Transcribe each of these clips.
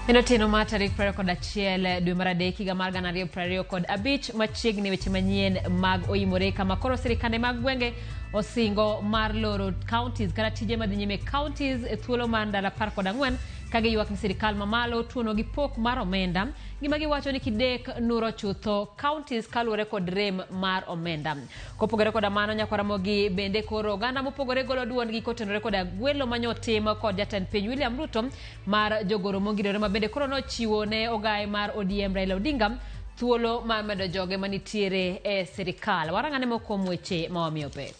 En otieno mar tarik 21 dwe mar adek higa mar 2025 machiegni weche manyien mag oimore kama koro sirikande mag gwenge osingo mar loro counties kata tije madhi nyime counties e thuolo mar ndalo 14 ka giywak ni sirikal mamalo tuono gi pok mar omenda gima giwacho ni kidek nuro chutho counties kaluwore kod rem mar omenda. Kopogore koda mano nyakwar Ramogi bende koro oganda mopogore golo duondgi kotenore koda gwelo manyotim kod jatend piny William Ruto mar jogoro mongirore ma bende koro nochiwo ne ogaye mar ODM Raila Odinga thuolo mar medo joge manitiere e sirikal. Warang'ane moko kuom weche ma wamiyo pek.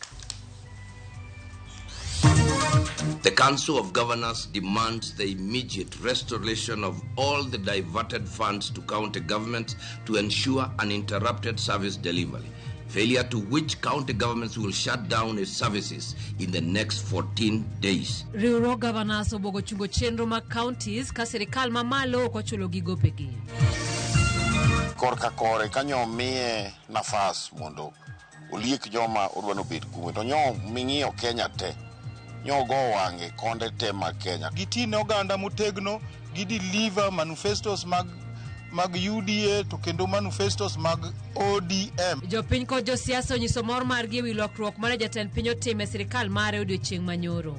The Council of Governors demands the immediate restoration of all the diverted funds to county governments to ensure uninterrupted service delivery. Failure to which county governments will shut down its services in the next 14 days. Riwruog Governors obwogo chungo chenro mag counties ka sirikal mamalo ok ochulo gi gopegi. Korka kore kanyo miye nafas mondo oliek joma odwa nobed kume to nyo ming'iyo Kenya te nyo go wang'e konde te mag Kenya. Giti ne oganda motegno, gi deliver manifestos mag UDA to kendo manifestos mag ODM. Jopiny kod josiasa onyiso mor margi ewi lokruok mane jatend piny otimo e sirikal mare odiochieng' manyoro.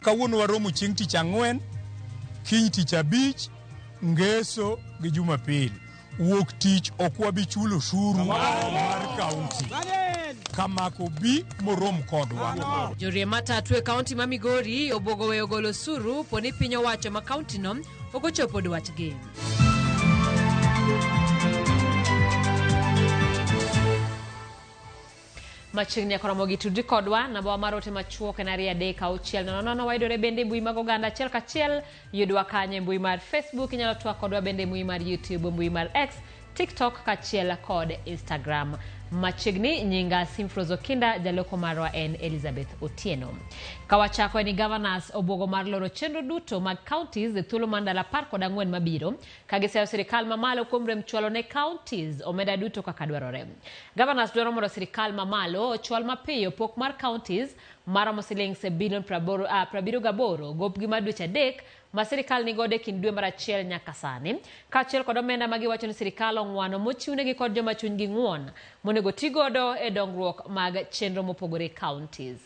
Kawuono waromo chieng' tich ang'wen, kiny tich abich, ngeso gi Jumapil. Wuok tich ok wabi chulo osuru mar kaunti. Kamako bi morom kodwa. Jorie matatu e kaunti ma Migori obwogo weyo golo osuru poni piny owacho ma kaunti no ok ochopo dwachgi. Machiegni nyaka romo gi tudri kodwa namba wa mar ote machuok en 23600. Wayudore bende e mbui mag oganda achiel kachiel. Yudwa kanyo e mbui mar Facebook, inyalo twak kodwa bende e mbui mar YouTube, mbui mar X, TikTok kaachiel kod Instagram. Machiegni nyinga Simfrose Okinda, jaloko marwa en Elizabeth Otieno. Kawachako en ni governors obwogo mar loro chenro duto mag counties e thuolo mar ndalo 14 mabiro ka giseyo sirikal mamalo kuom rem chwalo ne counties omenda duto kaka dwarore. Governors dwaro mondo sirikal mamalo ochwal mapiyo pok mar counties maromo siling bilion 78 gopgi mar dweche 3 ma sirikal nigodo e kind dwe mar 1 nyaka sani, kaachiel kod omenda ma giwacho ni sirikal ong'wano mochiwnegi kod joma chunygi ng'won monego ti godo e dongruok mag chenro mopogore counties.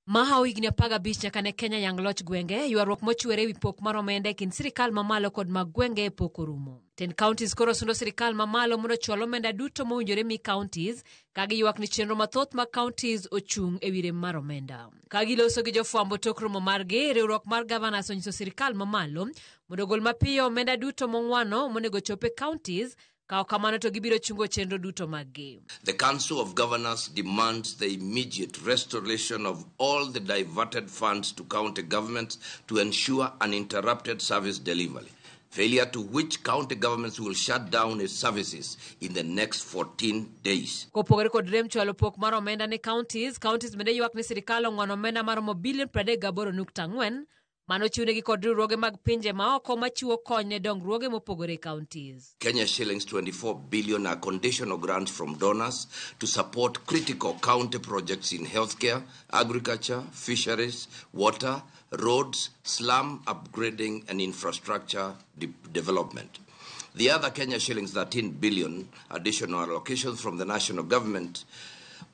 Mahawo higni 15 nyaka ne Kenya yang loch gwenge, ywaruok mochwere ewi pok mar omenda e kind sirikal mamalo kod mag gwenge pok orumo. Ten counties koro sundo sirikal mamalo mondo ochwal omenda duto mowinjore mi counties ka giywak ni chenro mathoth mag counties ochung' ewi rem mar omenda. Ka giloso gi jofwambo tok romo margi, riwruok mar governors onyiso sirikal mamalo mondo ogol mapiyo omenda duto mong'wano monego chop e counties. Ka ok kamano to gibiro chungo chenro duto maggi. The Council of Governors demands the immediate restoration of all the diverted funds to county governments to ensure uninterrupted service delivery. Failure to which county governments will shut down its services in the next 14 days. Kopogore kod rem chwalo pok mar omenda ne counties, counties bende ywak ni sirikal ong'wano omenda maromo bilion 38.4 mano chiwnegi kod riwruoge mag pinje maoko machiwo kony ne dongruoge mopogore e counties. Kenya shillings 24 billion are conditional grants from donors to support critical county projects in healthcare, agriculture, fisheries, water, roads, slum upgrading and infrastructure development. The other Kenya shillings 13 billion additional allocations from the national government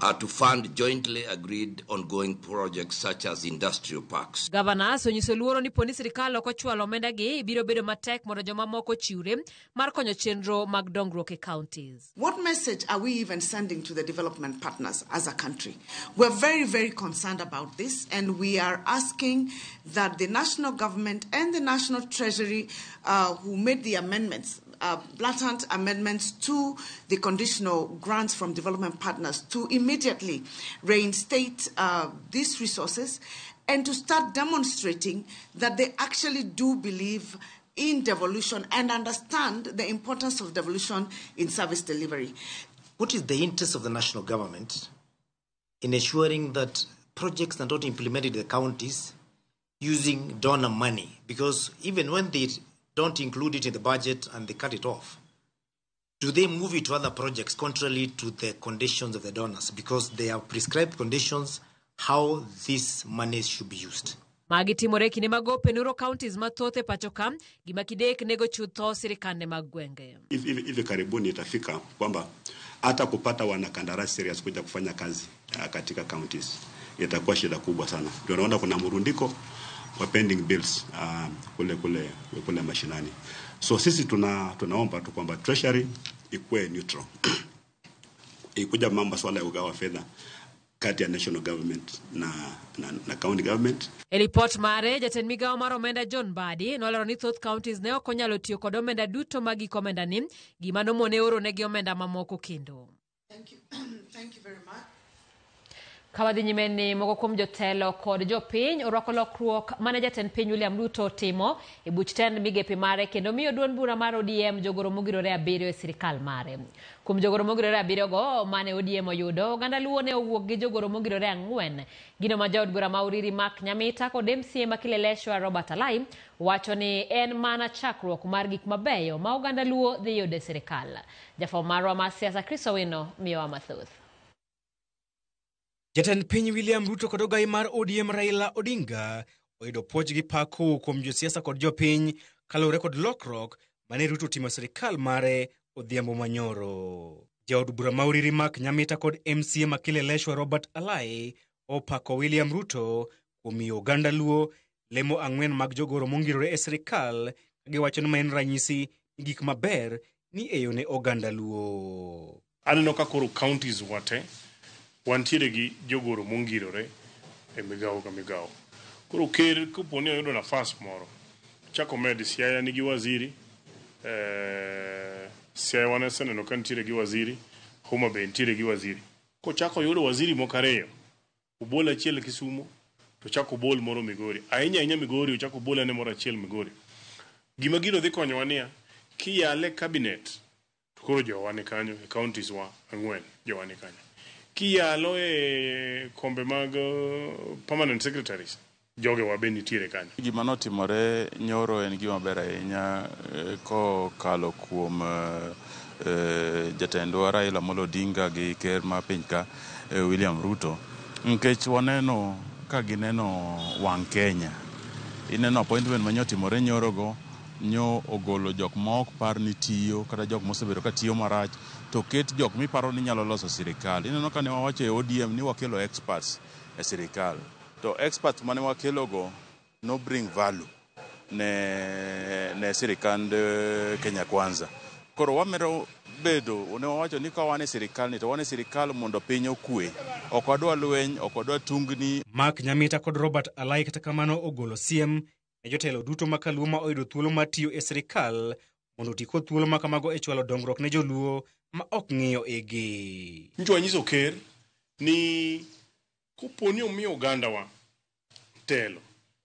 are to fund jointly agreed ongoing projects such as industrial parks. Governors onyiso luoro ni poni sirikal ok ochwalo omenda gi, biro bedo matek mondo jomamoko ochiwre mar konyo chenro mag dongruok e counties. What message are we even sending to the development partners as a country? We're very, very concerned about this, and we are asking that the national government and the national treasury, who made the amendments, blatant amendments to the conditional grants from development partners, to immediately reinstate these resources and to start demonstrating that they actually do believe in devolution and understand the importance of devolution in service delivery. What is the interest of the national government in ensuring that projects are not implemented in the counties using donor money, because even when they don't include it in the budget and they cut it off, do they move it to other projects contrary to the conditions of the donors? Because they have prescribed conditions how this money should be used. Magi timore kinde mag gope nuro counties mathoth e pacho ka, gima kidek nego chutho sirikande mag gwenge. Hivi karibuni itafika kwamba hata kupata wanakandarasi serious kuja kufanya kazi katika counties itakuwa shida kubwa sana. Ndio naona kuna murundiko wa pending bills kule mashinani. So sisi tunaomba tu kwamba treasury ikuwe neutral. Ikuja mambo swala ya kugawa fedha kati ya national government na county government. E ripot mare, jatend migawo mar omenda John Mbadi nolero ni thoth counties ne ok onyalo tiyo kod omenda duto mag giko omenda ni, gima nomone oro negi omenda mamoko kendo. Thank you. Thank you very much. Ka wadhi nyime ni moko kuom jotelo kod jopiny orwako lokruok mane jatend piny William Ruto timo e buch tend migepe mare kendo miyo duond bura mar ODM jogoro mogirore 7 e sirikal mare. Kuom jogoro mogirore 7 go mane ODM oyudo, oganda Luo ne owuok gi jogoro mogirore 4. Gino ma jaod bura ma Uriri Mark Nyamita kod MCA ma Kileleshwa Robert Alai wacho ni en mana chakruok mar gik mabeyo ma oganda Luo dhi yudo e sirikal. Jafwambo marwa mar siasa Chris Owino miyowa mathoth. Jatend piny William Ruto kod ogai mar ODM Raila Odinga oyudo puoch gi pak kowuok kuom josiasa kod jopiny kaluwore kod lokruok mane Ruto otimo e sirikal mare odhiambo manyoro. Jaod bura ma Uriri Mark Nyamita kod MCA ma Kileleshwa Robert Alai opako William Ruto kuom miyo oganda Luo lemo 4 mag jogoro mongirore e sirikal ka giwacho ni ma en ranyisi ni gik maber ni eyo ne oganda Luo. Aneno ka koro counties wate wantiere gi jogoro mongirore e migawo ka migawo. Koro ker kopo ni oyudo nafas moro, chako med Siaya nigi waziri, Siaya waneseneno ka nitiere gi waziri, Homa Bay nitiere gi waziri. Kochako yudo waziri moko 2, obol achiel Kisumu, to chako obol moro Migori. Ahinya ahinya Migori, ochako obol ane moro achiel Migori. Gima gino dhi konyowa niya, kiyale cabinet, to koro jowa ni kanyo, e counties wa 4, jowa ni kanyo. Kiyalo e kombe mag permanent secretaries, joge wa be nitiere kanyo. Gima notimore nyoro en gima ber ahinya kokalo kuom jatendwa Raila Amolo Odinga gi ker ma piny ka William Ruto, nikech waneno ka gineno wang' Kenya. Ineno appointment ma nyotimore nyorogo, nyo ogolo jok ma ok par ni tiyo kata jok mosebedo ka tiyo marach, to ket jok miparo ni nyalo loso sirikal. Ineno ka ne wawacho e ODM ni wakelo experts e sirikal, to experts mane wakelogo no bring value ne sirikand Kenya Kwanza. Koro wamedo bedo, ne wawacho ni ka wan e sirikal ni to wan e sirikal mondo piny okwe. Ok wadwa lweny, ok wadwa tungni. Mark Nyamita kod Robert Alai kata kamano ogolo siem ne jotelo duto ma kaluo ma oyudo thuolo mar tiyo e sirikal mondo oti kod thuolo ma kamago e chwalo dongruok ne joluo ma ok ng'iyo igi. Ncho wanyiso ker ni kopo ni omiyo ogandawa telo,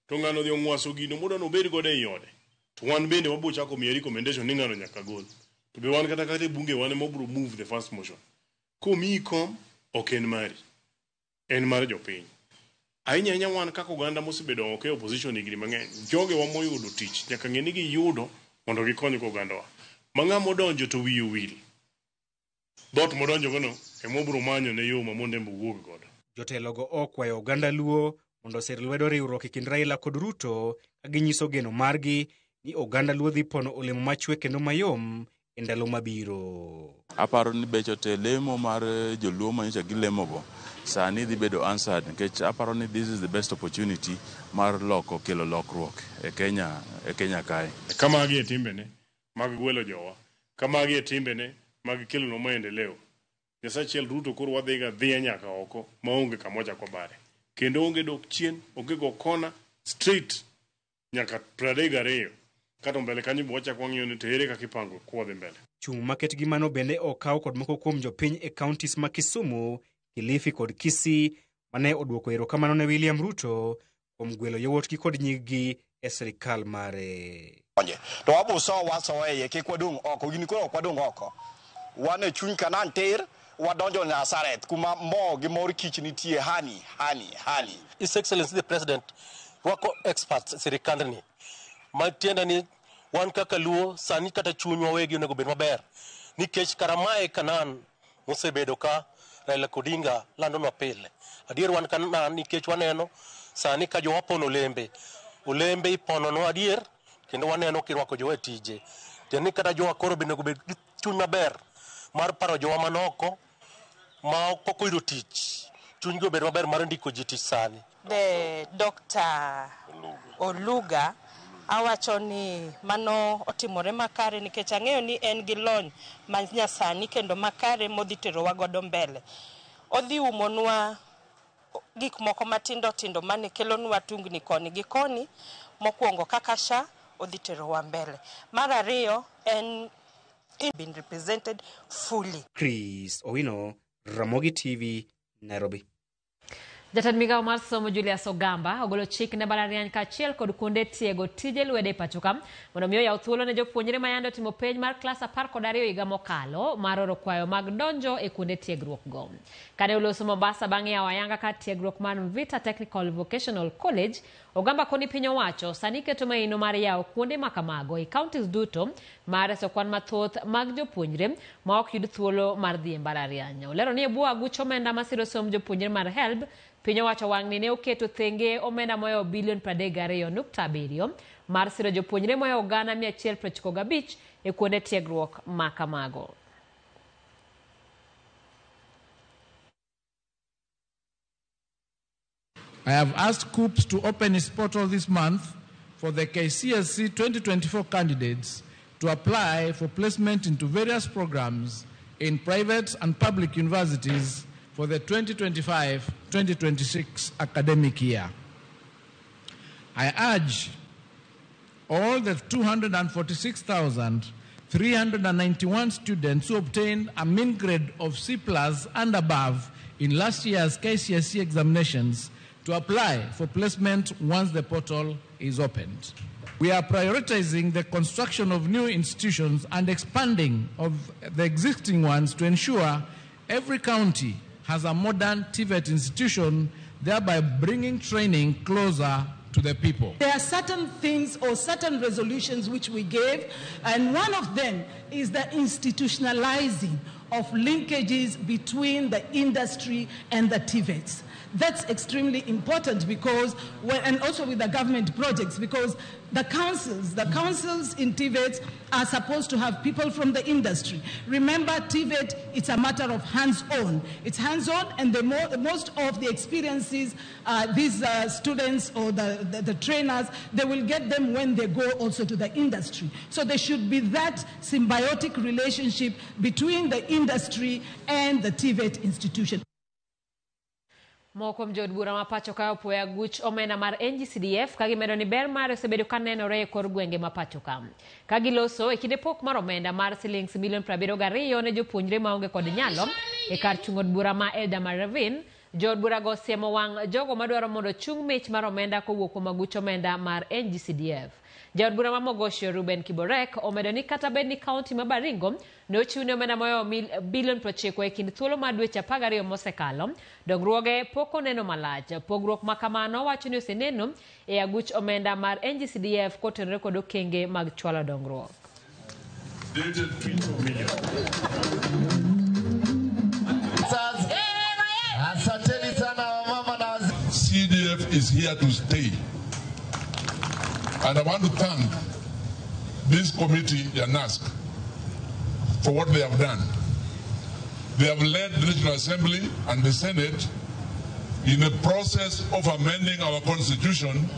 to ng'ano dhi ong'waso gino modwa nobed godo ei ode, to wan bende wabiro chako miye recommendation ni ng'ano nyaka gol. To be wan kata e bunge wan ema wabiro move the first motion. Komiyi kom, ok en mari, en mar jopiny. Ahinya ahinya wan kaka oganda mosebedo oko e opposition higni mang'eny, jogewa moyudo tich nyaka ng'e ni giyudo mondo gikony go ogandawa. Ma ng'ama odonjo to wiye owil, dhoot modonjo gono ema obiro manyo ne yo ma mondo en be owuog godo. Jotelogo okwayo oganda Luo mondo osir lwedo riwruok e kind Raila kod Ruto ka ginyiso geno margi ni oganda Luo dhi pono olemo machwe kendo mayom e ndalo mabiro. Aparo ni becho te lemo mar joluo manyocha gilemogo sani dhi bedo answered, nikech aparo ni this is the best opportunity mar loko kelo lokruok e Kenya kae. Kamagi e timbene mag gwelo jowa, kamagi e timbene mag kelonwa maendeleo. Nyasaye achiel Ruto koro wadhiga dhiya nyaka oko maonge kama wachako bare. Kendo onge dok chien, onge go kona, straight nyaka 32. Kato mbele kanyo bo wachako wang'iyo ni to ere kaka ipango kwadhi mbele. Chung' maket gi mano bende okaw kod moko kuom jopiny e counties ma Kisumu, Kilifi kod Kisii mane odwoko erokamano ne William Ruto kuom gwelo yawuotgi kod nyiggi e sirikal mare. To wabuso wasoa e iye, kik wadong' oko, gini koro ok wadong' oko. Wan e chuny Kanan tir, wadonjo Nazareth kuma mo gi mor kich nitie hani hani hani. His Excellency the President rwako experts sirikandni matiende ni wan kaka Luo sani kata chunywa wegi onego bed maber nikech kara mae Kanan mosebedo ka Raila Odinga landonwa pile. Adier wan Kanan nikech waneno sani ka jowa pono olembe, olembe ipononwa adier kendo waneno kirwako jowa e tije. Tiende ni kata jowa koro bende onego bed gi chuny maber mar paro jowa manoko ma pok oyudo tich, chunygi obed maber mar ndiko ji tich sani. The Dr. Oluga awacho ni mano otimore makare nikech ang'eyo ni en gi lony ma nyasani kendo makare modhi terowa godo mbele. Odhi umonwa gik moko matindo tindo mane kelonwa tungni koni gi koni. Mokwongo kaka SHA odhi terowa mbele. Mar ariyo en been represented fully. Chris Owino, Ramogi TV, Nairobi. Jatend migao mar somo Julius Ogamba ogolo chik ne mbalariany kaachiel kod kuonde tiego tije lwedo e pacho ka mondo mi oyaw thuolo ne jopuonjre ma yande otimo penj mar klas 12 higa mokalo mar oro kwayo mag donjo e kuonde tiegruok go. Kane oloso Mombasa bang' yawo ayanga kar tiegruok mar Mvita Technical Vocational College, Ogamba koni piny owacho sani keto maino mar yawo kuonde makamago e counties duto mar reso kwan mathoth mag jopuonjre ma ok yud thuolo mar dhi e mbalariany. Olero ni e bwo aguch omenda masiro somb jopuonjre mar HELB, piny owacho wang'ni ne oketo thenge omenda mohewo bilion 32.7 mar siro jopuonjre mohewo gana 195 e kuonde tiegruok ma kamago. I have asked KUCCPS to open its portal this month for the KCSE 2024 candidates to apply for placement into various programs in private and public universities for the 2025-2026 academic year. I urge all the 246,391 students who obtained a mean grade of C+ and above in last year's KCSE examinations to apply for placement once the portal is opened. We are prioritizing the construction of new institutions and expanding of the existing ones to ensure every county has a modern TVET institution, thereby bringing training closer to the people. There are certain things or certain resolutions which we gave, and one of them is the institutionalizing of linkages between the industry and the TVETs. That's extremely important because, well, and also with the government projects, because the councils in TVETs are supposed to have people from the industry. Remember, TVET, it's a matter of hands-on. It's hands-on, and the most of the experiences these students or the trainers, they will get them when they go also to the industry. So there should be that symbiotic relationship between the industry and the TVET institution. Moko kuom jood bura ma pacho ka opuoyo aguch omenda mar NGCDF ka gimedo ni ber mare osebedo ka nenore e kor gwenge ma pacho ka. Ka giloso e kinde pok mar omenda mar silings milion 72 ne jopuonjre maonge kod nyalo e kar chung' od bura ma Eldama Ravine, jood bura go osiemo wang' jogo madwaro mondo chung' mich mar omenda kowuok kuom aguch omenda mar NGCDF. Jaod bura ma Mogosho Ruben Kiborek omedo ni kata bed ni kaunti ma Baringo ne ochiwne omenda mohewo bilion 90 e kind thuolo mar dweche 12 mosekalo, dongruoge pok oneno malach. Pogruok ma kamano wacho ni oseneno e aguch omenda mar NGCDF kotenore kod okenge mag chwalo dongruok. CDF is here to stay. And I want to thank this committee, the NASC, for what they have done. They have led the National Assembly and the Senate in the process of amending our constitution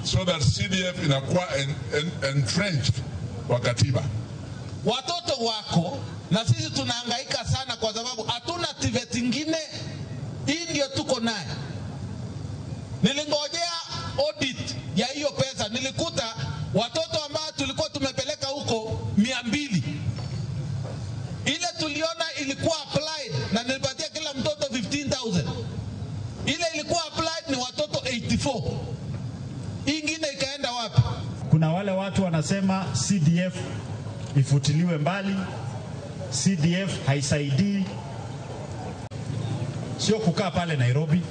so that CDF inakuwa entrenched kwa katiba. Watoto wako na sisi tunahangaika sana kwa sababu hatuna TVET ingine, hii ndio tuko naye. Nilingojea audit ya hiyo pesa, nilikuta watoto ambao tulikuwa tumepeleka huko 200. Ile tuliona ilikuwa applied na nilipatia kila mtoto 15,000. Ile ilikuwa applied ni watoto 84. Ingine ikaenda wapi? Kuna wale watu wanasema CDF ifutiliwe mbali, CDF haisaidii, sio kukaa pale Nairobi.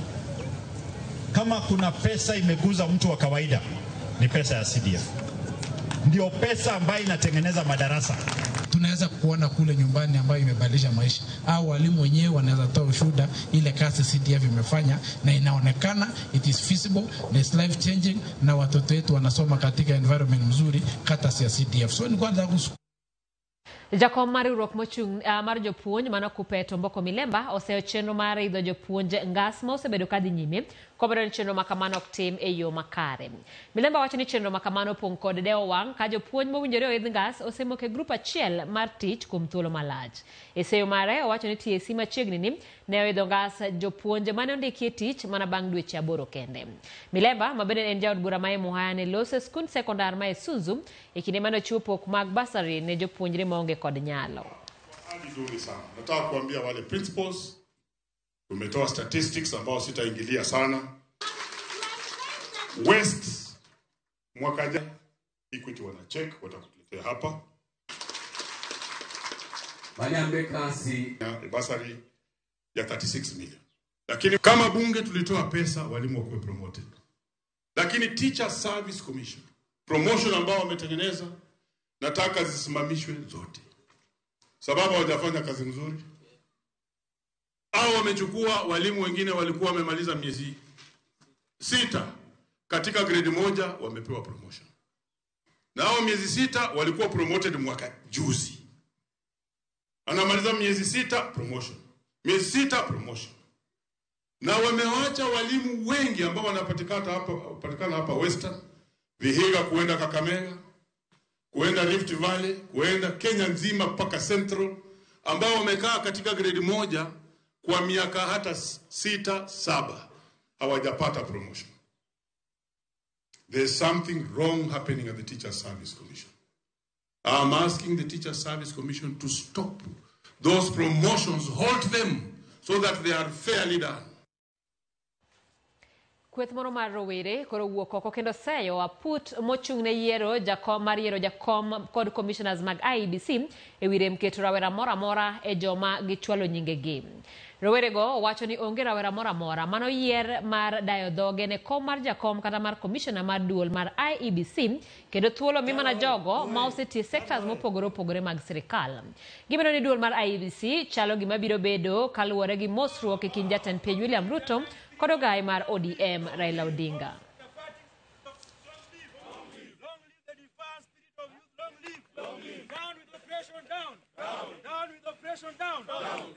Kama kuna pesa imeguza mtu wa kawaida ni pesa ya CDF, ndio pesa ambayo inatengeneza madarasa. Tunaweza kuona kule nyumbani ambayo imebadilisha maisha, au walimu wenyewe wanaweza toa ushuhuda ile kazi CDF imefanya, na inaonekana it is feasible na it's life changing, na watoto wetu wanasoma katika environment mzuri kata ya CDF. So ni kwanza Jakom mar riwruok mochung' mar jopuonj mano Kuppet Omboko Milemba oseyo chenro mar idho jopuonj ngas ma osebedo kadhi nyime kobedo ni chenro makamano ok tim e yo makare. Milemba wacho ni chenro makamano opong' kod dewo wang' ka jopuonj mowinjore oidh ngas osemoko e grup achiel mar tich kuom thuolo malach. E seyo mare owacho ni TSC machiegni ni ne oidho ngas jopuonj mane ondiki e tich mana bang' dweche 8 kende. Milemba ma bende en jaod bura ma Emuhaya ne loso e skund sekondar ma Isunzu e kinde mane ochiwo pok mag basari ne jopuonjre maonge kod nyalo. Hali duni sana. Nataka kuambia wale principals, tumetoa statistics ambao sitaingilia sana. West mwaka jana Equity wana check watakuletea hapa. Basari ya 36 million. Lakini kama bunge tulitoa pesa walimu wakuwe promoted. Lakini Teacher Service Commission promotion ambao wametengeneza nataka zisimamishwe zote. Sababu hawajafanya kazi nzuri. Au wamechukua walimu wengine walikuwa wamemaliza miezi 6 katika grade 1 wamepewa promotion. Na hao miezi 6 walikuwa promoted mwaka juzi. Anamaliza miezi 6 promotion. Miezi 6 promotion. Na wamewacha walimu wengi ambao wanapatikana hapa Western, Vihiga kuenda Kakamega, kuenda Rift Valley, kuenda Kenya nzima mpaka Central, ambao wamekaa katika grade 1 kwa miaka hata 6, 7 hawajapata promotion. There's something wrong happening at the Teacher Service Commission. I'm asking the Teacher Service Commission to stop those promotions, halt them so that they are fairly done. Kweth moro mar rowere koro wuok oko kendo seyo aput mochung' ne yiero jakom mar yiero jakom kod commissioners mag IEBC e wi rem keto rawera moro amora e joma gichwalo nyingegi. Rowerego wacho ni onge rawera moro amora mano yier mar dayo dhoge ne kom mar jakom kata mar commissioner mar duol mar IEBC kendo thuolo mi mana jogo ma osetiyo e sectors mopogore opogore mag sirikal. Gimedo ni duol mar IEBC chalo gima biro bedo kaluwore gi mosruok e kind jatend piny William Ruto kod ogaye mar ODM Raila Odinga.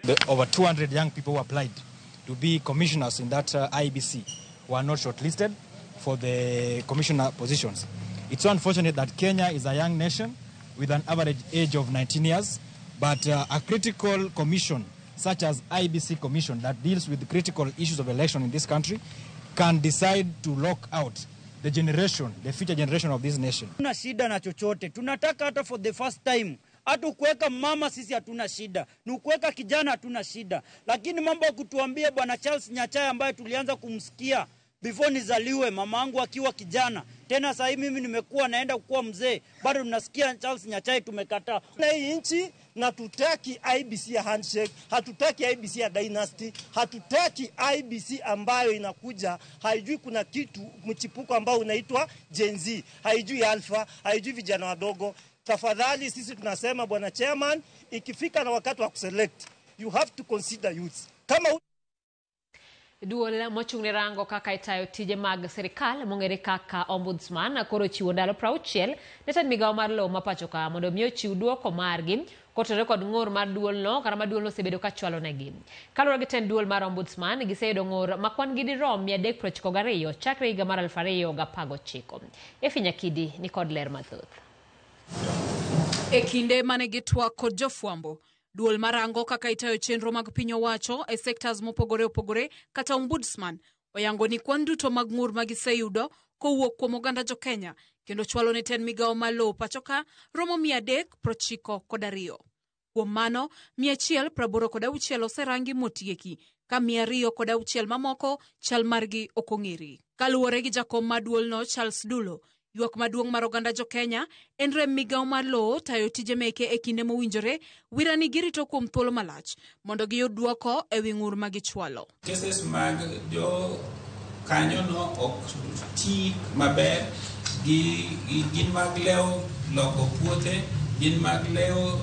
The over 200 young people who applied to be commissioners in that IEBC were not shortlisted for the commissioner positions. It's so unfortunate that Kenya is a young nation with an average age of 19 years, but a critical commission such as IEBC Commission that deals with critical issues of election in this country can decide to lock out the generation, the future generation of this nation. Tuna shida na chochote. Tunataka hata for the first time hata kuweka mama sisi hatuna shida, ni kuweka kijana hatuna shida. Lakini mambo ya kutuambia bwana Charles Nyachae ambaye tulianza kumsikia before nizaliwe, mamangu akiwa kijana, tena sasa mimi nimekuwa naenda kuwa mzee, bado tunasikia Charles Nyachae, tumekataa. Na hii nchi na tutaki IEBC ya handshake, hatutaki IEBC ya dynasty, hatutaki IEBC ambayo inakuja haijui kuna kitu mchipuko ambao unaitwa Gen Z, haijui alpha, haijui vijana wadogo. Tafadhali sisi tunasema bwana chairman, ikifika na wakati wa kuselect, you have to consider youth. Kama Duol mochung' ne rango kaka itayo tije mag sirikal mong'ere kaka Ombudsman koro ochiwo ndalo 60 ne tend migawo mar lowo ma pacho ka mondo mi ochiw duoko margi kotenore kod ng'ur mar duolno kata ma duolno osebedo ka chwalo negi. Kaluwore gi tend duol mar Ombudsman, giseyudo ng'ur ma kwan gi dirom 392 chakre higa mar 2019. Efi Nyakidi ni kod ler mathoth. E kinde mane gitwak kod jofwambo, duol marango kaka itayo chenro mag piny owacho e sectors mopogore opogore kata Ombudsman oyango ni kwan duto mag ng'ur ma giseyudo kowuok kuom oganda jo Kenya kendo chwalo ne tend migawo mar lowo pacho ka romo 392. Kuom mano, 186 oserangi motieki ka 206 mamoko chal margi ok ong'ere. Kaluwore gi jakom mar duolno Charles Dulo, Ywak maduong' mar oganda jo-Kenya en rem migawo mar lowo tayo tije meke e kinde mowinjore wirani girito kuom thuolo malach mondo giyud dwoko e wi ng'ur ma gichwalo. Cases mag jo kanyono ok ti maber gi gin mag lewo loko puothe, gin mag lewo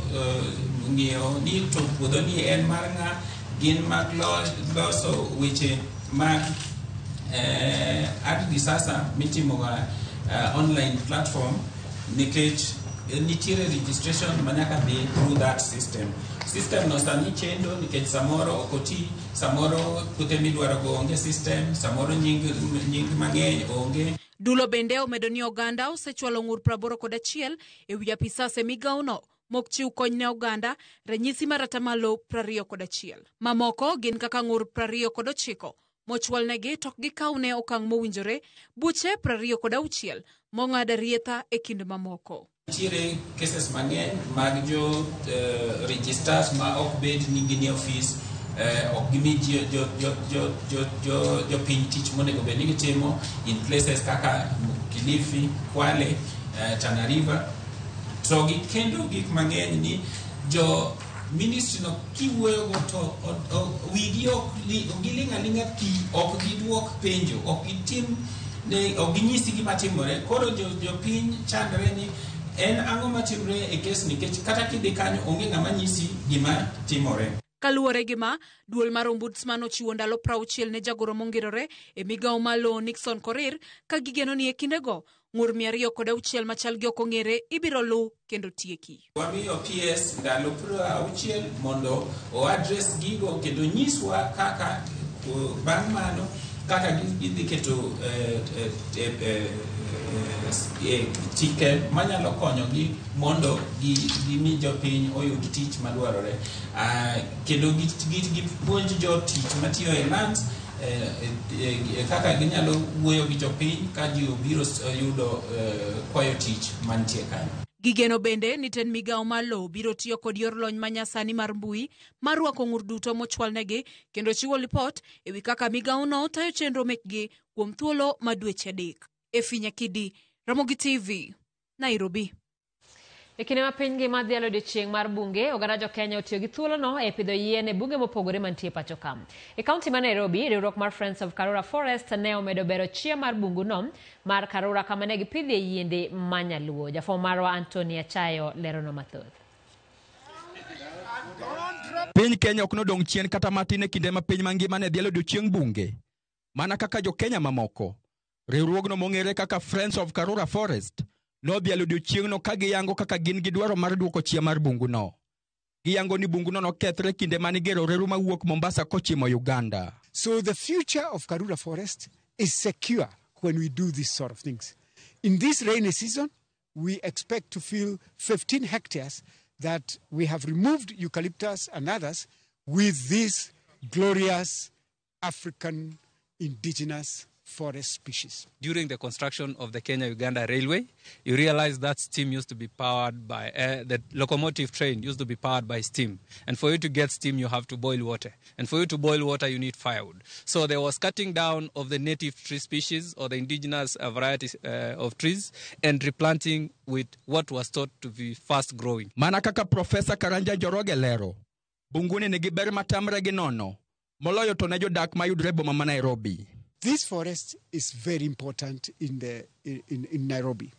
ng'iyo ni to puodho ni en mar ng'a, gin mag loso weche mag ardhi sasa mitimoga online platform nikech nitiere registration manyaka dhi through that system. System no sani chendo nikech samoro ok oti, samoro puothe midwaro go onge system, samoro nying, nying mang'eny onge. Dulo bende omedo ni oganda osechwalo ng'ur 81 e wi apisas e migawono mok chiw kony ne oganda ranyisi mar atamalo 21. Mamoko gin kaka ng'ur 29 mochwalnegi to ok gikawne okang' mowinjore, buche 26 mong'ad arietha e kind mamoko. Nitiere cases mang'eny mag jo registers ma ok bed ni gin e ofis, ok gimi jopiny tich monego bed ni gitimo in places kaka Kilifi, Kwale, Tana River. To gi kendo gik mang'eny ni jo ministry no kiwuoyogo to wigi ok giling' aling'a thi, ok giduok penjo, ok gitim ne, ok ginyisi gima timore. Koro jopiny chandre ni en ang'o matimore e kes nikech kata kidhi kanyo onge ng'ama nyisi gima timore. Kaluwore gi ma, duol mar Ombudsman ochiwo ndalo 60 ne jagoro mongirore e migawo mar lowo Nixon Korir ka gigeno ni e kindego ng'ur 206 machal gi ok ong'ere ibiro luw kendo tieki. Wamiyo PS ndalo 60 mondo o address gigo kendo nyiswa kaka bang' mano kaka gidhi keto chike manyalo konyogi mondo gimi jopiny oyud tich madwarore. Kendo gipuonj jotich matiyo e lands kaka ginyalo wuoyo gi jopiny ka ji obiro yudo kwayo tich mantie kanyo. Gigeno bende ni tend migawo mar lowo biro tiyo kod yor lony manyasani mar mbui mar rwako ng'ur duto mochwalnegi kendo chiwo lipot e wi kaka migawono tayo chenro mekgi kuom thuolo ma dweche 3. Efi Nyakidi, Ramogi TV, Nairobi. E kinde ma piny ngima dhialo odiechieng' mar bunge, oganda jo-Kenya otiyo gi thuolono e pidho yien e bunge mopogore mantie pacho ka. E kaunti ma Nairobi, riwruok mar Friends of Karura Forest ne omedo bero chia mar bunguno mar Karura kama ne gipidhie yiende manyaluo. Jafwambo marwa Anthony Achayo lerono mathoth. Piny Kenya ok nodong' chien kata matin e kinde ma piny mangima ne dhialo odiechieng' bunge. Mana kaka jo-Kenya mamoko, riwruogno mong'ere kaka Friends of Karura Forest nodhialo odiechieng'no ka giyango kaka gin gi dwaro mar duoko chia mar bunguno. Giyango ni bunguno nokethre kinde mane igero reru mawuok Mombasa kochimo Uganda. So the future of Karura Forest is secure when we do these sort of things. In this rainy season, we expect to fill 15 hectares that we have removed eucalyptus and others with this glorious African indigenous forest species. During the construction of the Kenya-Uganda Railway, you realize that steam used to be powered by, the locomotive train used to be powered by steam. And for you to get steam, you have to boil water. And for you to boil water, you need firewood. So there was cutting down of the native tree species or the indigenous varieties of trees and replanting with what was thought to be fast growing. Mana kaka Profesa Karanja Njoroge lero, bunguni nigi ber matamre gi nono, moloyo to ne jodak mayudre boma ma Nairobi. This forest is very important in Nairobi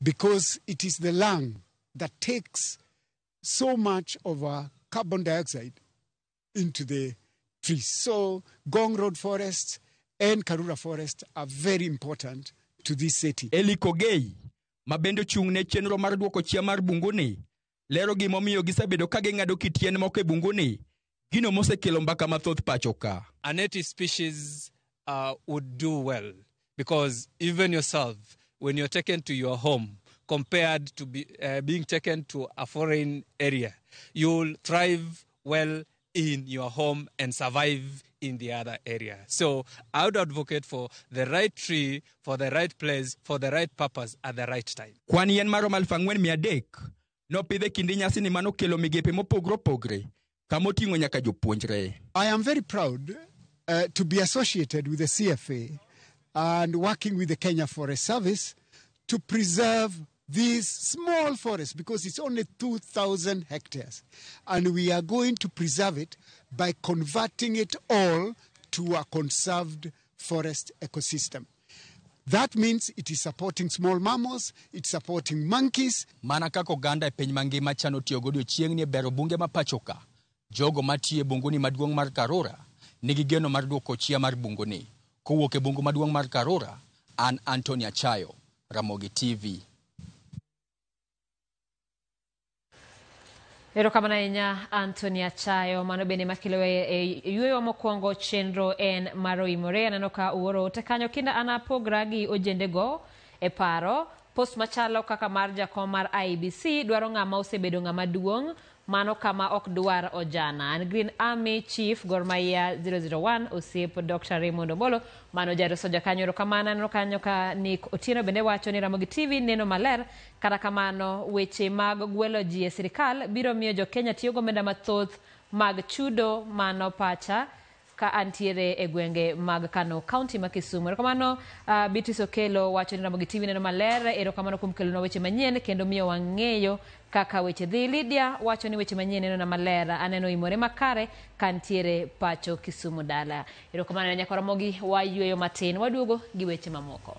because it is the lung that takes so much of our carbon dioxide into the trees. So Ngong Road Forest and Karura Forest are very important to this city. Eli Kogei, ma bende ochung' ne chenro mar duoko chia mar bunguni, lero gimomiyo gisebedo ka ging'ado kit yien moko e bunguni, gino mosekelo mbaka mathoth pacho ka. A native species would do well because even yourself, when you're taken to your home, compared to being taken to a foreign area, you'll thrive well in your home and survive in the other area. So I would advocate for the right tree, for the right place, for the right purpose at the right time. Kwan yien maromo 4,300 nopidh e kinde nyasi ni manokelo migepe mopogore opogore kamoting'o nyaka jopuonjre. I am very proud to be associated with the CFA and working with the Kenya Forest Service to preserve this small forest because it's only 2,000 hectares. And we are going to preserve it by converting it all to a conserved forest ecosystem. That means it is supporting small mammals, it's supporting monkeys. Mana kaka oganda e piny mangima chano tiyo godiochieng'ni e bero bunge ma pacho ka, jogo matiyo e bunguni maduong' mar Karura nigi geno mar duoko chia mar bunguni. Kowuok e bungu maduong' mar Karura, an Anthony Achayo, Ramogi TV. Erokamano ahinya Anthony Achayo, mano bende makelo e yueyo mokwongo chenro en mar oimore. Aneno ka uoro ote kanyo kinda an apogra gi ojendego e paro. Post machalo kaka mar jakom mar IEBC dwaro ng'ama osebedo ng'ama duong', mano kama ok dwar ojana. An Green Army Chief Gor Mahia 001 osiep Dr. Raymond Omolo, mano Jairus Oja kanyo. Erokamano. Aneno kanyo ka Nick Otieno bende wacho ni Ramogi TV neno maler, kata kamano weche mag gwelo ji e sirikal biro miyo jo Kenya tiyo gomenda mathoth mag chudo, mano pacha ka antiere e gwenge mag Kano County ma Kisumu. Erokamano. Beatrice Okelo wacho ni Ramogi TV neno maler, erokamano kuom kelonwa weche manyien kendo miyo wang'eyo kaka weche dhi. Lydia wacho ni weche manyien neno na maler, aneno imore makare ka ntiere pacho Kisumu dala. Erokamano ne nyakwa Ramogi, wayueyo matin, waduogo gi weche mamoko.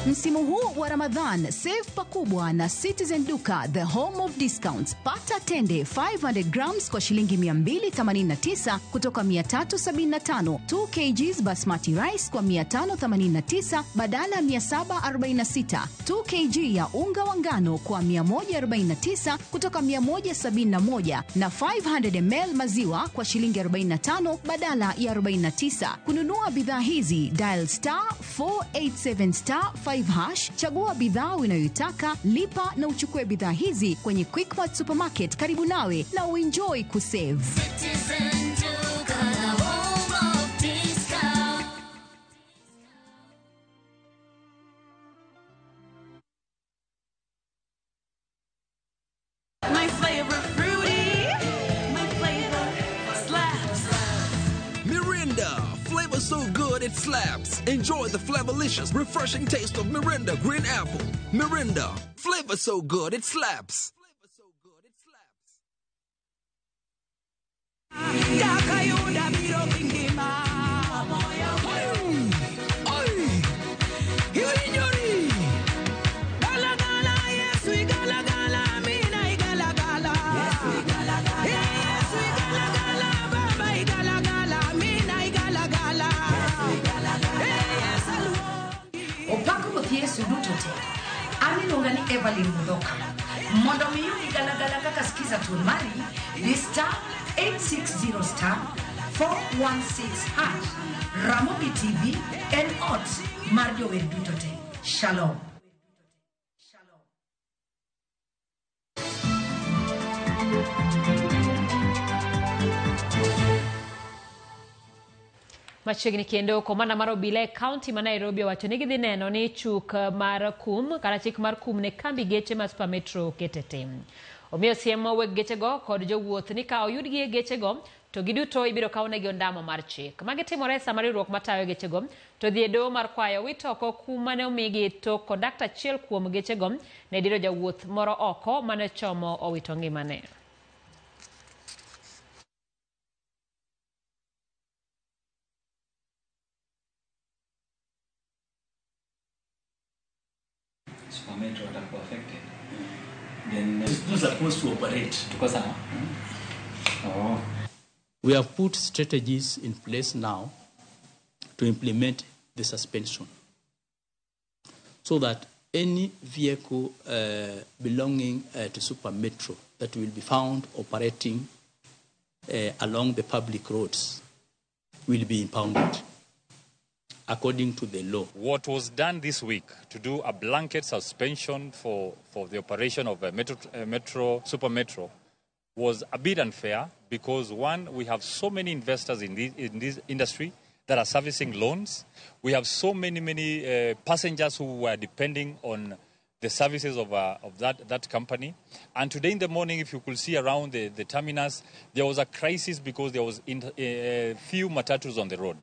Msimu huu wa Ramadhan, save pakubwa na Citizen Duka, the home of discounts. Pata tende 500 grams kwa shilingi 289 kutoka 375, 2 kgs basmati rice kwa 589 badala ya 746, 2 kg ya unga wa ngano kwa 149 kutoka 171 na 500 ml maziwa kwa shilingi 45 badala ya 49. Kununua bidhaa hizi, dial star 487 star 5 hash, chagua bidhaa unayoitaka, lipa na uchukue bidhaa hizi kwenye Quickmart Supermarket karibu nawe na uenjoy kusave. Citizen Duka, the home of discount. My flavor fruity, my flavor slaps. Mirinda, flavor so good it slaps. Enjoy the flavorlicious, refreshing taste of Mirinda Green Apple. Mirinda, flavor so good it slaps. Opak Ruoth Yesu duto te. An iluonga ni Evelyn Mudhoka. Mondo mi iyudi galagala kaka skiza tune mari, di star 860 star 416 hash. Ramogi TV en ot mar jower duto te. Shalom. Machiegni kendo komanda mar obila e kaunti ma Nairobi owacho ni gidhi neno ni chuk mar kum kata chik mar kum ne kambi geche ma Super Metro oket e tim. Omiyo siem weg gechego kod jowuoth ni ka oyudgi e gechego to giduto ibiro kawnegi ondamo mar chik. Magi timore sama riwruok matayo gechego to dhi e doho mar kwayo wit oko kum mane omigi tok kondakta achiel kuom gechego ne diro jawuoth moro oko mane chomo owito ngimane. Super Metro watakuwa affected. Then it's not supposed to operate. Tuko sawa? Oh. We have put strategies in place now to implement the suspension so that any vehicle belonging to Super Metro that will be found operating along the public roads will be impounded according to the law. What was done this week to do a blanket suspension for the operation of a metro, Super Metro was a bit unfair because, one, we have so many investors in this industry that are servicing loans. We have so many passengers who were depending on the services of that company. And today in the morning, if you could see around the terminus, there was a crisis because there was few matatus on the road.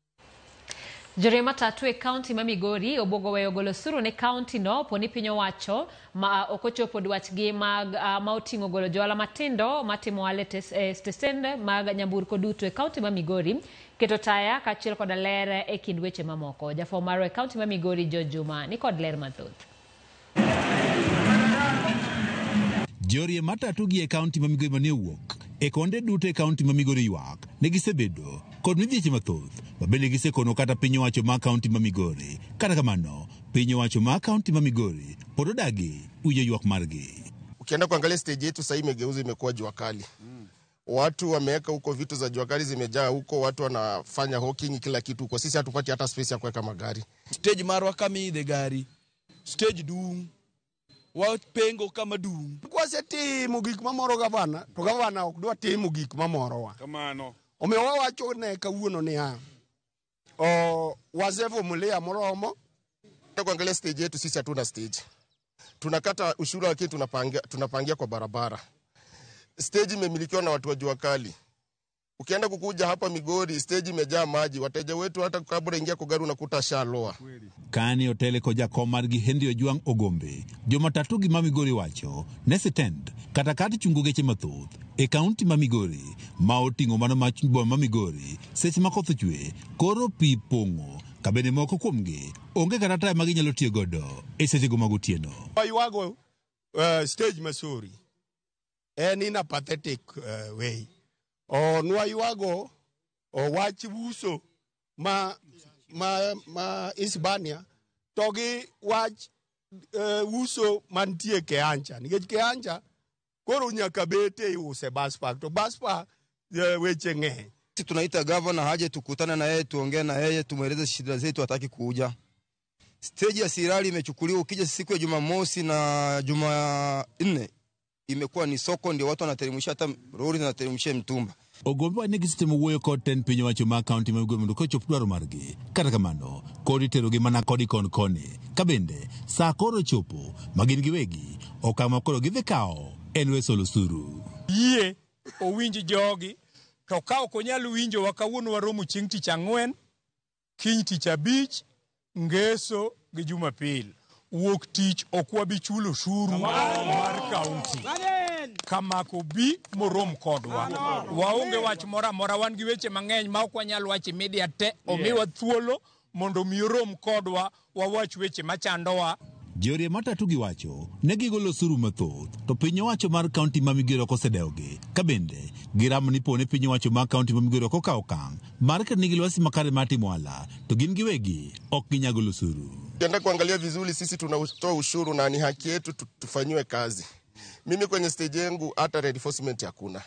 Jore matatu e kaunti ma Migori obuogo weyo golo osuru ne kaunti no poni piny owacho ma ok ochopo dwachgi mag ma oting'o golo johala matindo matimo ohala e stesende mag nyamburko duto e kaunti ma Migori, keto taya kaachiel koda ler e kind weche mamoko. Jafwambo marwa e kaunti ma Migori George Juma ni kod ler mathoth. Jorie matatu gi e kaunti ma Migori mane owuok e konde duto e kaunti ma Migori ywak ne gisebedo kod midhieche mathoth ma bende gisekono kata piny owacho ma kaunti ma Migori. Kata kamano, piny owacho ma kaunti ma Migori pod odagi winjo ywak margi. Ukienda kuangalia stage yetu sasa imegeuza imekuwa jua kali. Watu wameweka huko vitu za jua kali zimejaa huko, watu wanafanya hawking kila kitu huko. Sisi hatupati hata space ya kuweka magari. Stage marwa kama idhe gari. Stage dung. Wapengo kama dung. Kwasetimo gik mamoro gavana, to gavana ok dwa timo gik mamorowa. Kamano. Omiyo wawacho ne kawuono niya, wasevumilia moromo. Kuangalia stage yetu sisi hatuna stage. Tunakata ushuru lakini tunapangia kwa barabara. Stage imemilikiwa na watu wa jua kali. Ukienda kukuja hapa Migori, stage imejaa maji. Wateja wetu hata kabla ingia kwa gari unakuta shaloa. Kane otele kod jakom margi Henry Ojwang' Ogombe, jomatatu gi ma Migori wacho ne sitend kata kat chungo geche mathoth e kaunti ma Migori ma oting'o mano ma boma ma Migori seche ma koth ochwe koro pi pong'o ka bende moko kuomgi onge kata taya ma ginyalo tiyo godo e sechego mag otieno. Waywago stage Masuri en in a pathetic way. Nwaywago wach uso ma Hispania to gi wach uso mantie Keancha nikech Keancha koro nyaka bete iuse bus park to bus park weche ng'eny. Sisi tunaita governor haje tukutane na yeye tuongee na yeye tumweleze shida zetu, hataki kuja. Stage ya Sirari imechukuliwa, ukija siku ya Jumamosi na Jumanne imekuwa ni soko, ndio watu wanateremsha hata lori zinateremsha mtumba. Ogombe ne gisetemo wuoyo kod tend piny owacho ma kaunti ma Migori mondo kochop dwaro margi. Kata kamano, kod iterogi mana kodi kon koni. Ka bende, saa koro chopo ma gin giwegi, okang' ma koro gidhi kawo en we solo osuru. Yie owinj jogi, to ka ok onyal winjowa kawuono waromo chieng' tich ang'wen, kiny tich abich, ngeso gi Jumapil. Wuok tich ok wabi chulo osuru mar kaunti. Kamako bi morom kodwa. Waonge wach moro amora, wan gi weche mang'eny ma ok wanyal wacho e media te, omiwa thuolo mondo mi orom kodwa wawach weche machandowa. Jorie matatu giwacho ne gigolo osuru mathoth to piny owacho mar kaunti ma Migori ok osedewogi. Ka bende giramo ni pone piny owacho mar kaunti ma Migori ok okawo okang' mar keto nigi lwasi makare mar timo ohala to gin giwegi ok ginyal golo osuru. Ukienda kuangalia vizuri, sisi tunatoa ushuru na ni haki yetu tufanyiwe kazi. Mimi kwenye stage yangu hata reinforcement hakuna.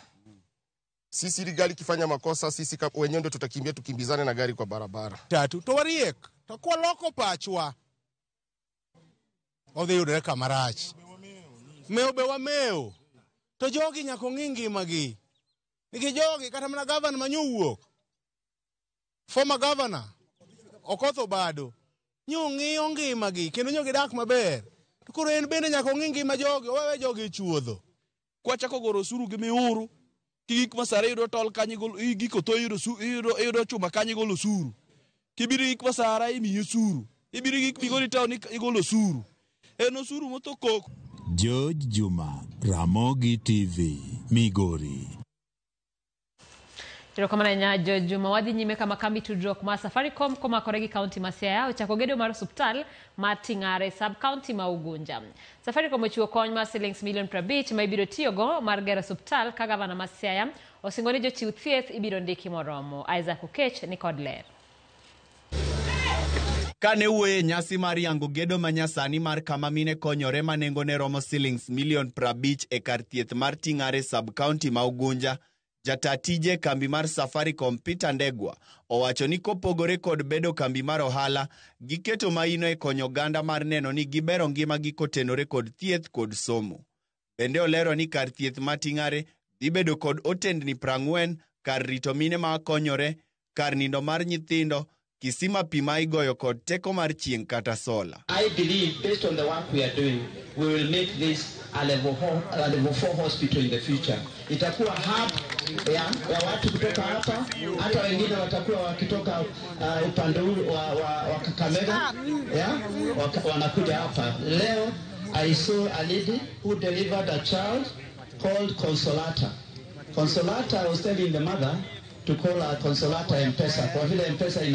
Sisi ili gari kifanya makosa sisi wenyewe ndio tutakimbia tukimbizane na gari kwa barabara. Tatu to wariek to kwa loko pachwa odhi yudore kamarach. Meo be wameo. To jogi nyaka ong'i ngimagi. Nikech jogi kata mana governor manyowuok, former governor Okoth Obado, nyong'iyo ngimagi kendo nyo gidak maber. To koro en bende nyaka ong'i ngima jogi, owewe jogi e chuodho. Kwachako goro osuru gi miuru, gik masare yudo tol kanyo igolo, giko to yudo chuma kanyo igolo osuru. Kibiro gik masara imiyi osuru. Ibiro gik Migori town igolo osuru. En osuru motho koko. George Juma, Ramogi TV, Migori. Erokamano ahinya George Juma. Wadhi nyime kama kambi tudruok mar Safaricom komakore gi kaunti ma Siaya ochako gedo mar osuptal mar Ting'are sub county ma Ugunja. Safaricom ochiwo kony mar silings milion 50 ma ibiro tiyogo mar gero osuptal ka gavana ma Siaya osingo ni jochiw thieth ibiro ndiki moromo. Isaac Okech ni kod ler. Kane wuoyo e nyasi mar yango gedo manyasani mar kama mine konyore ma nengone romo silings milion 50 e kar thieth mar Ting'are sub county ma Ugunja, jata tije kambi mar Safaricom Peter Ndegwa owacho ni kopogore kod bedo kambi mar ohala, giketo maino e konyo oganda mar neno ni gibero ngimagi kotenore kod thieth kod somo. Bende olero ni kar thieth ma Ting'are dhi bedo kod otendni 40, kar rito mine ma konyore, kar nindo mar nyithindo, kisima pi ma igoyo kod teko mar chieng' kata sola. I believe, based on the work we are doing, we will make this a level 4 hospital in the future. Itakuwa hub ya watu kutoka hapa, hata wengine watakuwa wakitoka upande huu wa Kakamega, wanakuja hapa. Leo I saw a lady who delivered a child called Consolata. Consolata, I was telling the mother to call her Consolata M-Pesa, kwa vile M-Pesa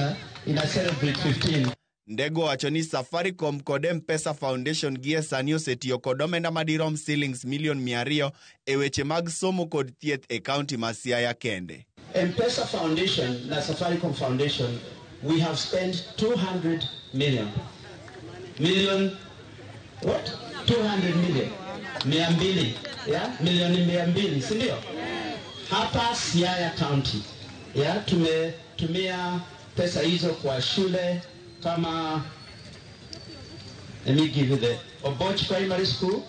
ina celebrate 15. Ndego wacho ni Safaricom kod M-Pesa Foundation gie sani osetiyo kod omenda madirom silings milion 200 e weche mag somo kod thieth e kaunti ma Siaya kende. M-Pesa Foundation na Safaricom Foundation, we have spent 200 million. Million, what? 200 million. 200, yeah? Milioni 200, si ndio? Hapa Siaya County, yeah, tumetumia pesa hizo kwa shule kama, let me give you the Oboch Primary School,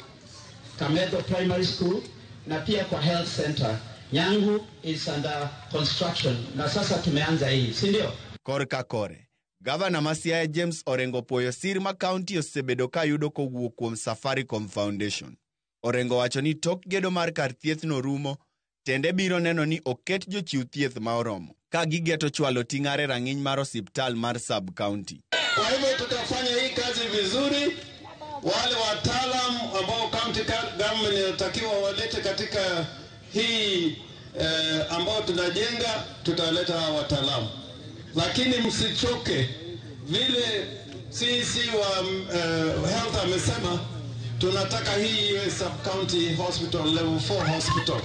Kamedo Primary School, na pia kwa health center. Nyangu is under construction, na sasa tumeanza hii, si ndio? Korka kore, Gavana ma Siaya James Orengo puoyo sir ma kaunti osebedo ka yudo kowuok kuom Safaricom Foundation. Orengo wacho ni tok gedo mar kar thieth no rumo, tende biro neno ni oket jochiw thieth ma oromo ka gigeto chwalo ting'are rang'iny mar osiptal mar sub-county. Kwa hivyo tutafanya hii kazi vizuri. Wale wataalam ambao county government inatakiwa walete katika hii ambao tunajenga, tutaleta hawa wataalamu. Lakini msichoke, vile CEC wa health amesema tunataka hii iwe sub-county hospital, level 4 hospital.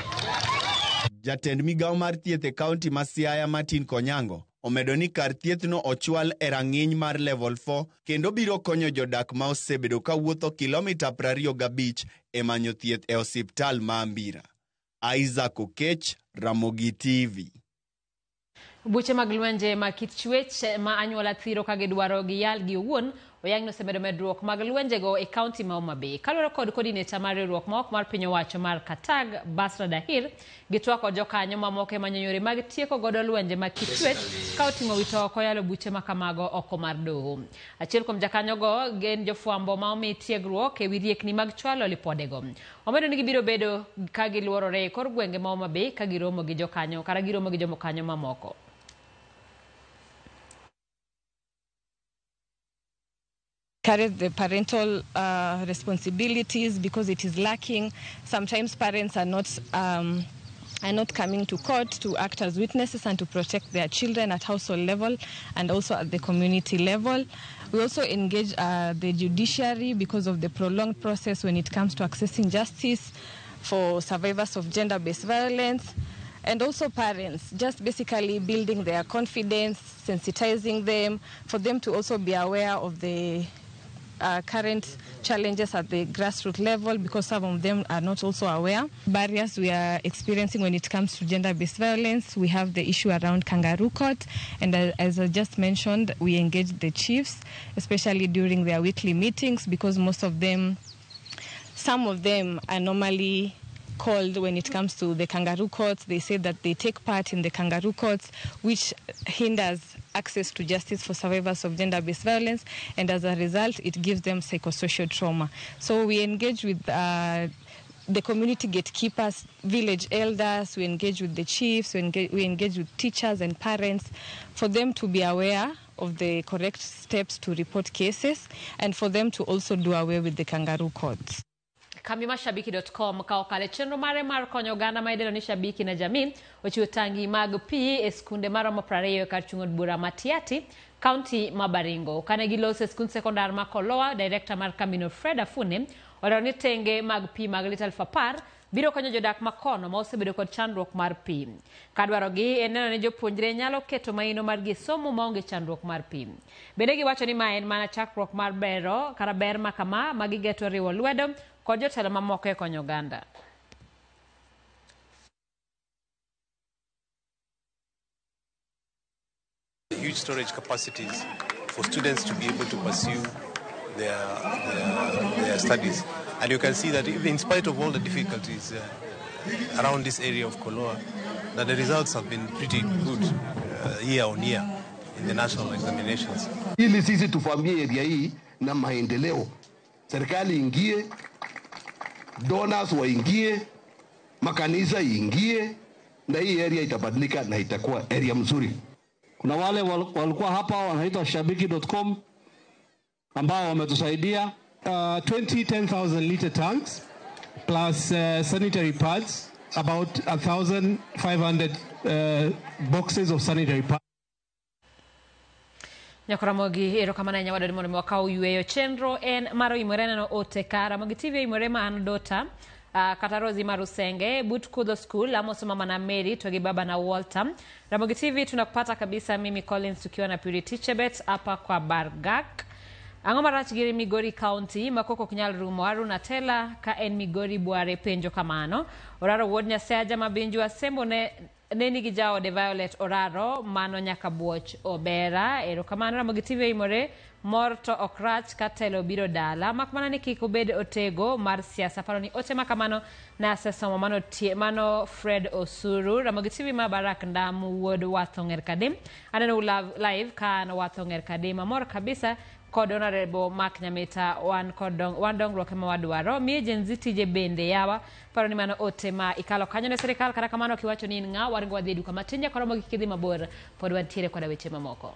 Jatend migao mar thieth e kaunti ma Siaya Martin Konyango omedo ni kar thiethno ochwal e rang'iny mar level 4 kendo biro konyo jodak ma osebedo kawuotho kilomita 25 e manyo thieth e osiptal ma Ambira. Isaac Okech, Ramogi TV. Buche mag lwenje ma kit chwech ma anyuola thiro ka gidwaro giyal gi owuon oyang nosemedo medruok mag lwenjego e kaunti ma Homa Bay. Kaluwore kod coordinator mar riwruok ma ok mar piny owacho mar Katag, Basra Dahir, gitwak kod jokanyo mamoko e manyo yore mag tieko godo lwenje mag kit chwech ka oting'o wito oko yalo buche ma kamago oko mar doho. Achiel kuom jakanyogo gin jofwambo ma omi tiegruok e wi riekni mag chwalo lipodego. Omedo ni gibiro bedo ka giluorore e kor gwenge ma Homa Bay ka giromo gi jokanyo kata giromo gi jomokanyo mamoko. Carry the parental responsibilities because it is lacking. Sometimes parents are not coming to court to act as witnesses and to protect their children at household level and also at the community level. We also engage the judiciary because of the prolonged process when it comes to accessing justice for survivors of gender-based violence. And also parents, just basically building their confidence, sensitizing them, for them to also be aware of the current challenges at the grassroots level, because some of them are not also aware. Barriers we are experiencing when it comes to gender-based violence, we have the issue around kangaroo court, and as I just mentioned, we engage the chiefs, especially during their weekly meetings, because most of them, some of them are normally called when it comes to the kangaroo courts. They say that they take part in the kangaroo courts, which hinders access to justice for survivors of gender-based violence, and as a result, it gives them psychosocial trauma. So we engage with the community gatekeepers, village elders, we engage with the chiefs, we engage with teachers and parents for them to be aware of the correct steps to report cases and for them to also do away with the kangaroo courts. Kambi mar shabiki.com ka okale chenro mare mar konyo oganda ma idendo ni Shabiki na Jamii ochiwo tangi mag pi e skunde maromo 20 e kar chung' od bura ma Tiaty, kaunti ma Baringo. Kane giloso e skund sekondar ma Koloa, director mar kambino Fred Afune olero ni tenge mag pi mag lita 10,000 biro konyo jodak ma kono ma osebedo kod chandruok mar pi. Kadwarogi en neno ni jopuonjre nyalo keto maino margi e somo maonge chandruok mar pi. Bende giwacho ni ma en mana chakruok mar bero kata ber ma kama ma gigeto riwo lwedo kod jotelo mamoko e konyo oganda. Huge storage capacities for students to be able to pursue their studies. And you can see that in spite of all the difficulties around this area of Koloa, that the results have been pretty good year on year. in the national examinations. Ili sisi tufamie area hii na maendeleo, serikali ingie, donors waingie, makanisa iingie, na hii area itabadilika na itakuwa area mzuri. Kuna wale walikuwa hapa wanaitwa shabiki.com ambao wametusaidia 20 10,000 liter tanks plus sanitary pads, about 1,500 boxes of sanitary pads. Nyakoramogi erokamano ahinya wadwaro mondo mi wakaw yweyo. Chenro en mar oimore neno ote ka Ramogi TV oimore ma an Dota kata Rosi Marusenge but Kudho School amoso mama na Mary to gi baba na Walter. Ramogi TV tunakupata kabisa, mimi Collins tukiwa na Purity Chebet hapa kwa Bargak. Ang'o marach gi Migori County makoko ok nyal rumo. Haruna Tela ka en Migori Bware penjo kamano. Oraro wuod Nyasaye Mabinju Asembo ne nigi jaode Violet Oraro mano nyaka buoch Obera. Erokamano Ramogi TV oimore mor to ok rach ka telo biro dala mak mana ni kik obed otego mar siasa. Paro ni ote makamano nasesomo mano, mano Fred Osuru. Ramogi TV ma Barak Ndamu wuod Wathong'er Kadim. Aneno live ka an Wathong'er Kadim. Amor kabisa kod Honorable Mark Nyamita wan kod wan dongruok ema wadwaro. Miye Gen Z tije bende yawa. Paro ni mano ote ma ikalo kanyo ne sirikal. Kata kamano kiwacho ni in ng'a waringo wadhi e duka matin nyaka romo gi kidhi mabor pod wantiere koda weche mamoko.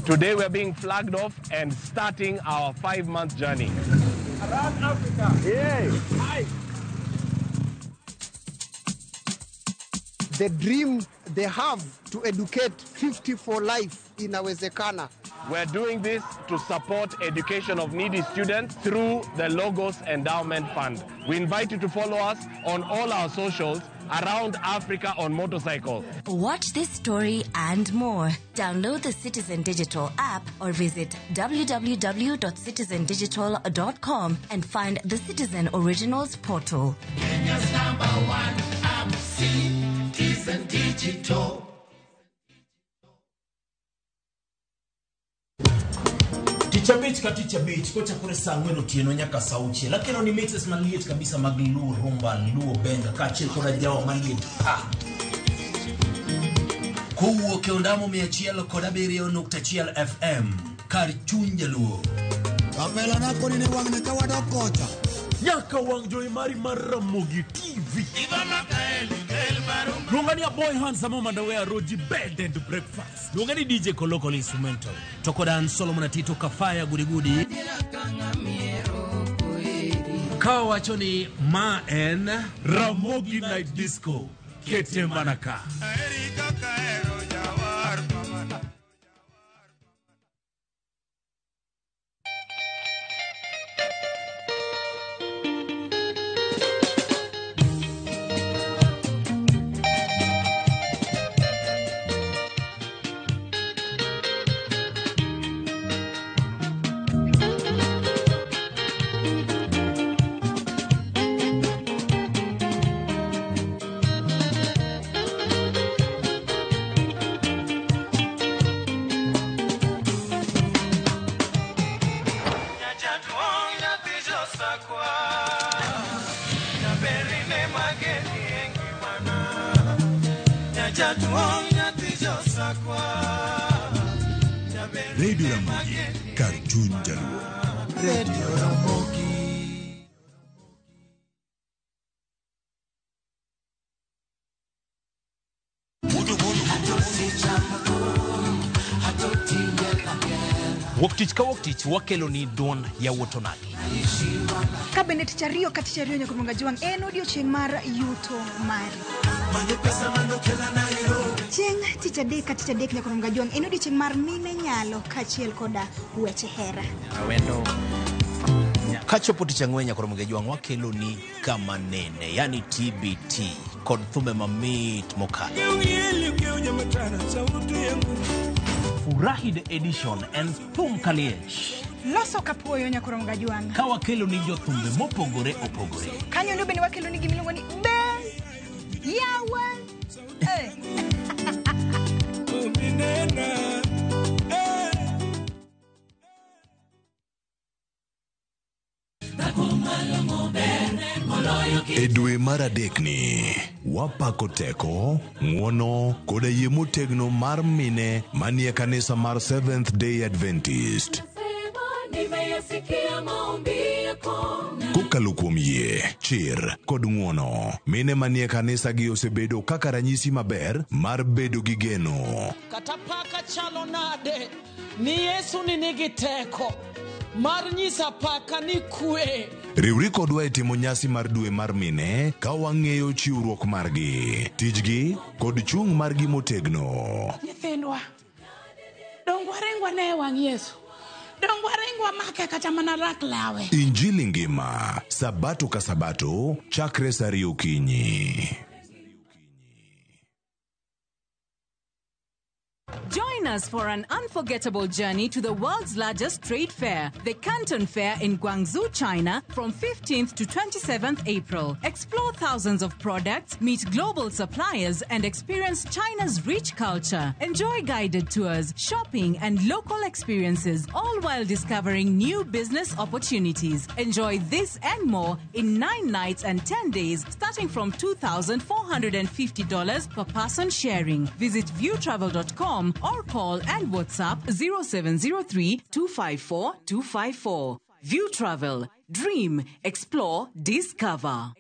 Today we are being flagged off and starting our 5-month journey. Around Africa. Yay. Hi. The dream they have to educate 50 for life inawezekana. We're doing this to support education of needy students through the Logos Endowment Fund. We invite you to follow us on all our socials around Africa on motorcycle. Watch this story and more. Download the Citizen Digital app or visit www.citizendigital.com and find the Citizen Originals portal. Kenya's number one app, Citizen Digital. Tich abich ka tich abich kochakore saa ang'wen otieno nyaka saa auchiel akelo ni mixes maliet kabisa mag Luo Rumba, Luo Benga kaachiel koda jawa maliet pa kowuok e ondamo 107.1 FM kar chuny jaluo. Kapelana koni ni wang'ni ka wadok kocha. Nyaka wang' jowi mari mar Ramogi TV. Luonga ni a boy handsome mandawe Roji bed and breakfast. Luonga ni DJ Koloko instrumental. To koda an Solomon Atito Kafaya Gudigudi. Ka wacho ni ma en Ramogi Night Disco. Kete manaka. Radio Ramogi, kar chuny jaluo. Radio Ramogi. Wuok tich ka wuok tich wakelo ni duond yawuot onagi. Ka bende tich ariyo ka tich ariyo nyaka Jwang' en odiochieng' mar yuto mari. Chieng' tich adek ka tich adek nyaka Jwang' en odiochieng' mar mine nyalo kaachiel koda weche hera. Awendo. Kachopo tich ang'wen nyaka Jwang' wakelo ni kama nene, yani TBT kod thumbe mamit mokalo. Furahi the edition and thum kaliech. Loso kapuoyo nyaka Jwang'. Ka wakelo ni jothumbe mopogore opogore. Kanyo ndo bende wakelo ni gimiluongo ni be yawa. E dwe mar adekni, wapako teko, ng'wono koda yie motegno mar mine manie kanisa mar Seventh Day Adventist. Kokalo kuom yie, chir kod ng'wono, mine manie kanisa gi osebedo kaka ranyisi maber mar bedo gi geno. Kata paka chalo nade ni Yesu ni nigi teko mar nyiso apaka ni kwe. Riwri kodwa e timo nyasi mar dwe mar mine ka wang'eyo chiwruok margi, tijgi kod chung' margi motegno. Nyithindwa, donge waring wane e wang' Yesu? Donge waring wamake kata mana rak lawe? Injili ngima, sabato ka sabato, chakre sa ariyo okinyi. Join us for an unforgettable journey to the world's largest trade fair, the Canton Fair in Guangzhou, China, from 15th to 27th April. Explore thousands of products, meet global suppliers, and experience China's rich culture. Enjoy guided tours, shopping, and local experiences, all while discovering new business opportunities. Enjoy this and more in 9 nights and 10 days, starting from $2,450 per person sharing. Visit viewtravel.com or call and WhatsApp 0703 254 254. View Travel. Dream, explore, discover.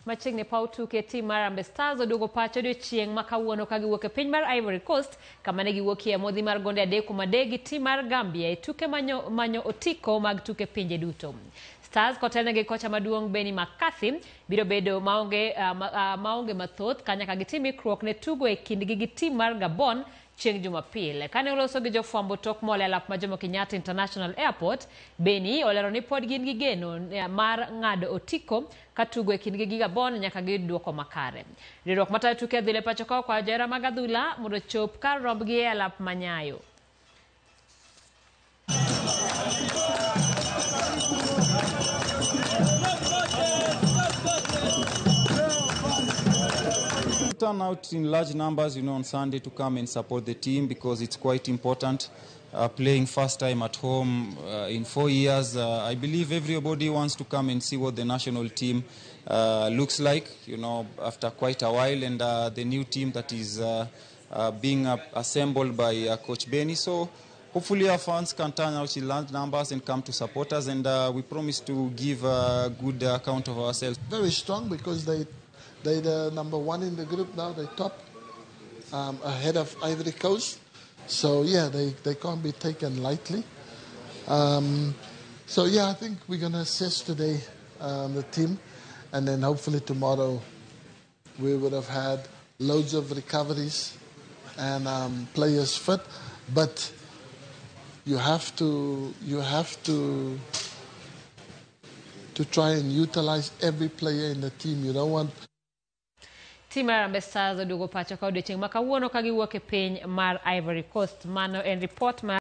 Machiegni paw tuke tim mar Harambee Stars oduogo pacho odiochieng' ma kawuono ka giwuok e piny mar Ivory Coast kama ne giwuokie e modhi mar gonde 3-3 gi tim mar Gambia e tuke manyo otiko mag tuke pinje duto. Stars kotelnegi gi kocha maduong' Benni McCarthy biro bedo maonge mathoth kanyaka gitim ikruok ne tugo e kindgi gi tim mar Gabon chieng' Jumapil. Kane oloso gi jofwambo tok mole alap ma Jomo Kenyatta International Airport, Benni olero ni pod gin gi geno mar ng'ado otiko ka tugo e kindgi gi Gabon nyaka giyud duoko makare. Riwruok matayo tuke adhula e pacho ka okwayo johera mag adhula mondo ochop kar rombgi e alap ma Nyayo. Turn out in large numbers, on Sunday to come and support the team because it's quite important. Playing first time at home in 4 years, I believe everybody wants to come and see what the national team looks like, after quite a while, and the new team that is being assembled by Coach Benni. So hopefully our fans can turn out in large numbers and come to support us, and we promise to give a good account of ourselves. Very strong because they're the number one in the group now. They top ahead of Ivory Coast. So, yeah, they can't be taken lightly. I think we're going to assess today the team. And then hopefully tomorrow we would have had loads of recoveries and players fit. But you have to try and utilize every player in the team. You don't want Tim mar Harambee Stars oduogo pacho ka odiochieng' ma kawuono ka giwuok e piny mar Ivory Coast. Mano en ripot mar